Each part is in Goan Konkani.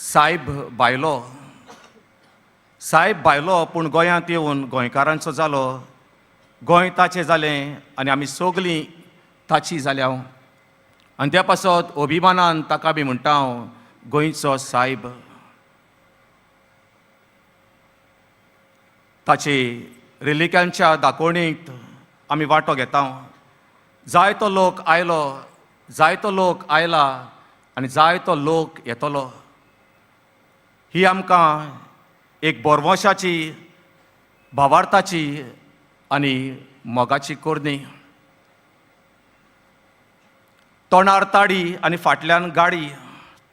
सायब बायलो, सायब बायलो पूण गोंयांत येवन गोंयकारांचो जालो. गोंय ताचें जालें आनी आमी सगलीं ताची जाल्या. आनी त्या पासत अभिमानान ताका बी म्हणटा हांव गोंयचो सायब. ताची रिलिकांच्या दाकोवणीक आमी वांटो घेता. जायतो लोक आयलो, जायतो लोक आयला आनी जायतो लोक येतलो. ही आमकां एक बोरवोशाची, भावार्थाची आनी मोगाची कोरणी. तोंडार ताडी आनी फाटल्यान गाडी,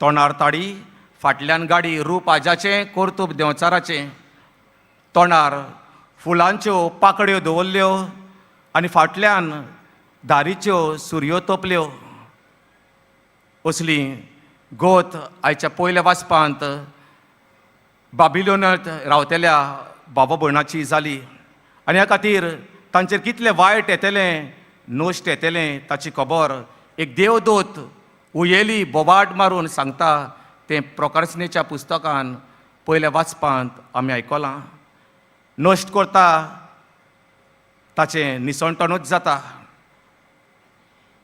तोंडार ताडी फाटल्यान गाडी, रूप आजाचें कर्तूब देंवचाराचें. तोंडार फुलांच्यो पाकड्यो दवरल्यो आनी फाटल्यान दारीच्यो सुरयो तोपल्यो. असली गोत आयच्या पयल्या वाचपांत बाबिलोनांत रावतल्या बाबा भयणाची जाली. आनी ह्या खातीर तांचेर कितलें वायट येतलें, नश्ट येतलें ताची खबर एक देवदूत उयेली बोबाट मारून सांगता तें प्रकाशनेच्या पुस्तकान पयल्या वाचपांत आमी आयकलां. नश्ट करता ताचें निसणटणूच जाता,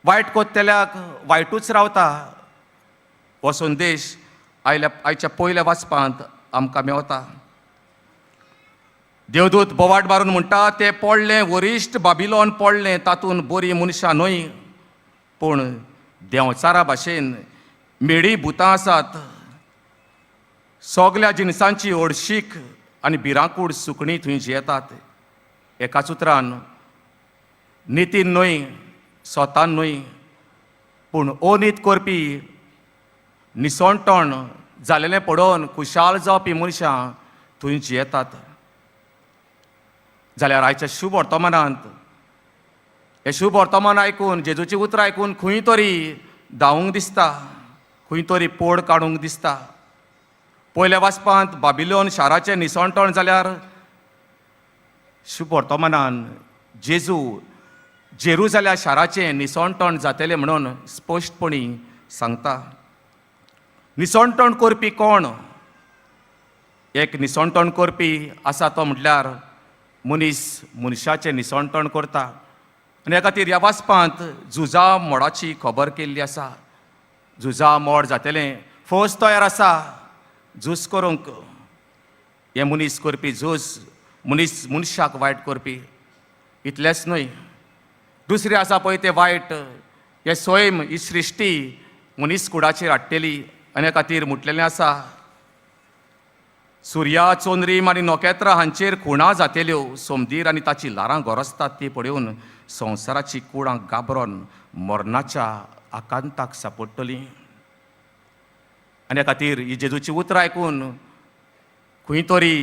वायट कोत्तेल्याक वायटूच रावता. हो संदेश आयल्या आयच्या पयल्या वाचपांत आमकां मेवता. देवदूत बोवाट मारून म्हणटा तें पडलें, वरिश्ठ बाबिलोन पडलें, तातूंत बरीं मनशां न्हय पूण देंवचारा भाशेन मेडी भुतां आसात. सगल्या जिनसांची हळशीक आनी भिरांकूळ सुकणीं थंय जियेतात. एकाच उतरान नितीन न्हय, स्वतान न्हय पूण अनीत करपी निसणटण जालेलें पळोवन खुशाल जावपी मनशां थंय जियेतात. जाल्यार आयच्या शुभ वर्तमानांत हें शुभ वर्तमान आयकून, जेजूची उतरां आयकून खंय तरी धांवूंक दिसता, खंय तरी पोड काडूंक दिसता. पयल्या वाचपांत बाबिलोन शाराचें निसणटण जाल्यार शुभ वर्तमानान जेजू जेरुजाल्या शाराचें निसणटण जातलें म्हणून स्पश्टपणी सांगता. निसणटण करपी कोण? एक निसणटण करपी आसा तो म्हटल्यार मनीस मनशाचें निसणटण करता. आनी ह्या खातीर ह्या वाचपांत झुजा मोडाची खबर केल्ली आसा. झुजा मोड जातलें, फौज तयार आसा झूज करूंक. हें मनीस करपी झूज, मनीस मनशाक वायट करपी. इतलेंच न्हय, दुसरें आसा पळय तें वायट, हें सैम, ही सृश्टी मनीस कुडाचेर हाडटली. आनी ह्या खातीर म्हटलेलें आसा, सुर्या, चंद्रीम आनी नखेत्रां हांचेर खुणा जातेल्यो. सोमदीर आनी ताची ल्हारां गरजतात ती पळोवन संवसाराची कुडां गाबरोन मरणाच्या आकांताक सापडटलीं. आनी ह्या खातीर ही जेजूची उतरां आयकून खंय तरी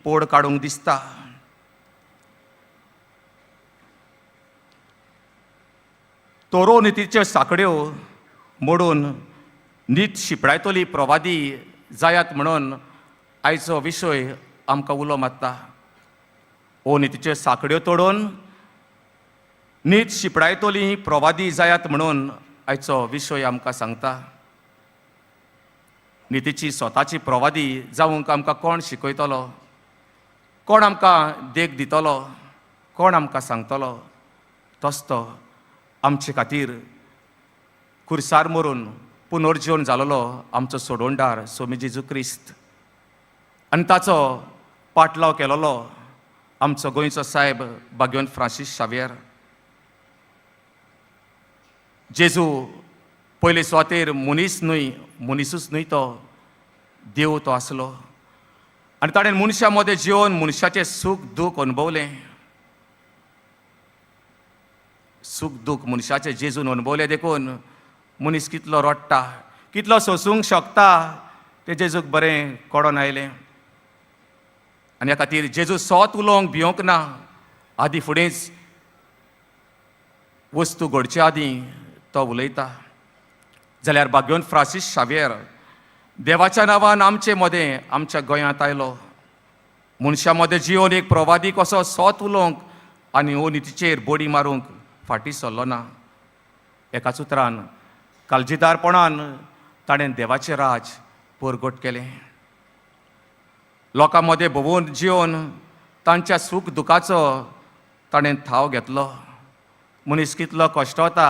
पोड काडूंक दिसता. तोरो नितीच्यो साकड्यो मोडून नीत शिपडायतली प्रवादी जायात म्हणून आयचो विशय आमकां उलो मारता. ओ नितीच्यो साकड्यो तोडून नीत शिपडायतली प्रवादी जायात म्हणून आयचो विशय आमकां सांगता. नितीची स्वताची प्रवादी जावंक आमकां कोण शिकयतलो, कोण आमकां देख दितलो, कोण आमकां सांगतलो? तोच तो आमचे खातीर खुर्सार मरून पुनर्जीवन जालोलो आमचो सोडवणदार सोमी जेजू क्रिस्त आनी ताचो पाटलाव केलोलो आमचो गोंयचो सायब भाग्यवंत फ्रांसीस शावियर. जेजू पयले सुवातेर मनीस न्हय, मनीसूच न्हय, तो देव तो आसलो आनी ताणें मनशां मदें जिवन मनशाचें सूख दूख अणभवलें. सूख दूख मनशाचें जेजून अणभवलें देखून मनीस कितलो रडटा, कितलो सोंसूंक शकता तें जेजूक बरें कळोन आयलें. आनी ह्या खातीर जेजू सोत उलोवंक भियोंक ना. आदीं फुडेंच वस्तू घडचे आदीं तो उलयता. जाल्यार भाग्यवंत फ्रांसीस शावियर देवाच्या नांवान आमचे मदें आमच्या गोंयांत आयलो. मनशां मदें जिवन एक प्रवादी कसो सोत उलोवंक आनी अनितीचेर बडी मारूंक फाटीं सरलो ना. एकाच उतरान काळजीदारपणान ताणें देवाचें राज परगट केलें. लोकां मदें भोंवून जिवन तांच्या सूख दुखाचो ताणें थाव घेतलो. मनीस कितलो कश्टवता,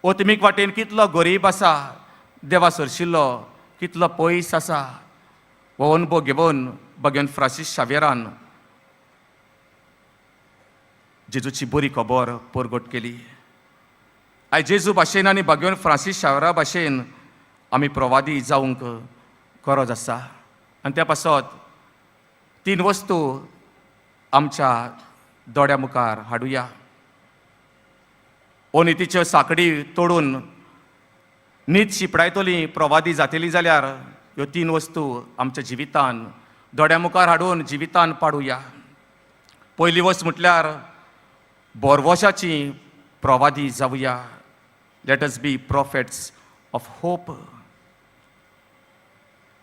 ओतमीक वाटेन कितलो गरीब आसा, देवा सरशिल्लो कितलो पयस आसा, हो अनुभव घेवन भगवान फ्रांसीस शावेरान जेजूची बरी खबर परगट केली. आयज जेजू भाशेन आनी भगवान फ्रांसीस शावेरा भाशेन आमी प्रवादी जावंक गरज आसा. आनी त्या पासत तीन वस्तू आमच्या दोळ्या मुखार हाडुया. अनितीच्यो साकडी तोडून नीत शिपडायतली प्रवादी जातली जाल्यार ह्यो तीन वस्तू आमच्या जिवितान दोळ्या मुखार हाडून जिवितान पाडुया. पयली वस्त म्हटल्यार बोरवोशाची प्रवादी जावया. Let us be prophets of hope.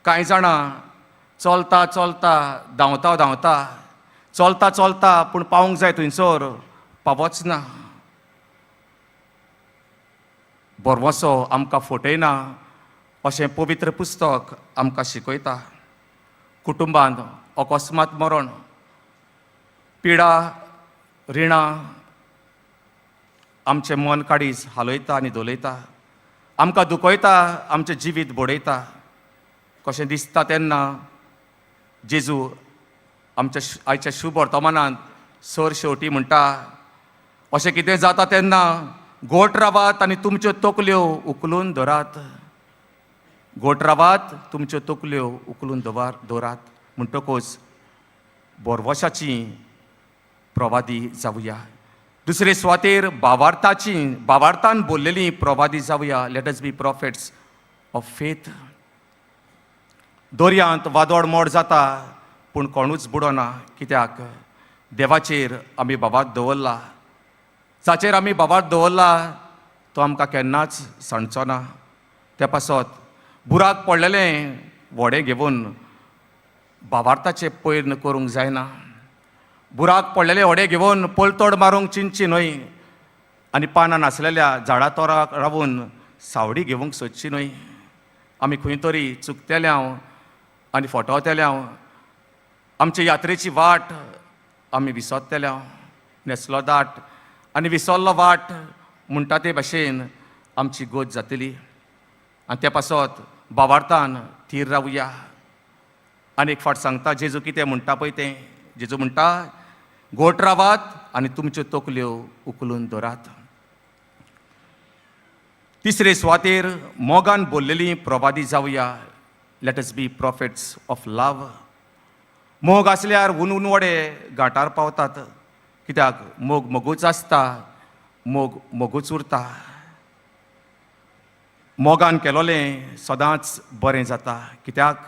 कांय जाणां चलता चलता, धांवता धांवता, चलता चलता, पूण पावूंक जाय थंयसर पावच ना. भरवंसो आमकां फटयना अशें पवित्र पुस्तक आमकां शिकयता. कुटुंबांत अकस्मात मरण, पिडा, रिणां आमचें मन काडीस हालयता आनी धोलयता, आमकां दुखयता, आमचें जिवीत बडयता. कशें दिसता तेन्ना जेजू आमच्या आयच्या शुभ वर्तमानांत सर शेवटी म्हणटा, अशें कितें जाता तेन्ना गोट रावात आनी तुमच्यो तकल्यो उखलून धरात. गोट रावात, तुमच्यो तकल्यो उखलून दवरात. म्हणटकूच बोरवशाची प्रवादी जावया. दुसरे सुवातेर बावार्थाची, बावार्थान बोल्लेली प्रवादी जावया. Let us be prophets of faith. दर्यांत वादोड मोड जाता पूण कोणूच बुडोना, कित्याक देवाचेर आमी बाबात दवरला. जाचेर आमी बाबात दवरला तो आमकां केन्नाच सांडचो ना. त्या पासत बुराक पडलेलें व्हडें घेवन बावार्थाचें पयर करूंक जायना. बुराक पडलेलें व्हडें घेवन पलतोड मारूंक चिंतची न्हय आनी पानां नासलेल्या झाडा तोराक रावून सावडी घेवंक सोदची न्हय. आमी खंय तरी चुकतेले हांव आनी फटवतेले हांव, आमचे यात्रेची वाट आमी विसरतले हांव. न्हेसलो दाट आनी विसरलो वाट म्हणटा ते भाशेन आमची गोत जातली. आनी ते पासत बावार्थान थीर रावया. आनी एक फावट सांगता जेजू कितें म्हणटा पळय तें. जेजू म्हणटा, गोट रावात आनी तुमच्यो तकल्यो उखलून दवरात. तिसरे सुवातेर मोगान बोल्लेली प्रवादी जावया. Let us be prophets of love. मोग आसल्यार उन उनवडे घाटार पावतात, कित्याक मोग मोगूच आसता, मोग मोगूच उरता. मोगान केलोलें सदांच बरें जाता, कित्याक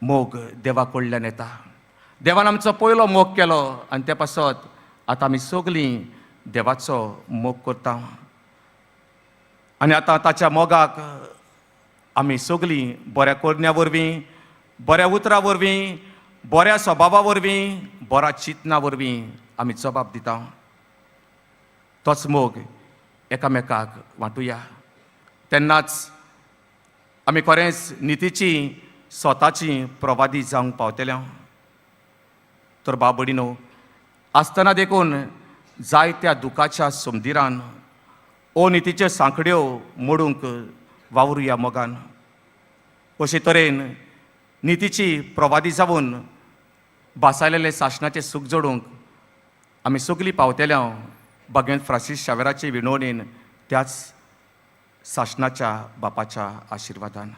मोग देवा कडल्यान येता. देवान आमचो पयलो मोग केलो आनी ते पासत आतां आमी सगलीं देवाचो मोग करता. आनी आतां ताच्या मोगाक आमी सगलीं बऱ्या करण्या वरवीं, बऱ्या उतरां वरवीं, बऱ्या स्वभावा वरवीं, बऱ्या चिंतना वरवीं आमी जबाब दिता. तोच मोग एकामेकाक वांटुया, तेन्नाच आमी खरेंच नितीची स्वताची प्रवादी जावंक पावतले. तर बाबडीनो आसतना देखून जायत्या दुखाच्या समदिरान अनितीच्यो सांकड्यो मोडूंक वावरुया मोगान. अशे तरेन नितीची प्रवादी जावन भासायलेले सासणाचें सूख जोडूंक आमी सगलीं पावतले बागेन फ्रांसीस शावेराचे विनवणेन, त्याच सासणाच्या बापाच्या आशिर्वादान.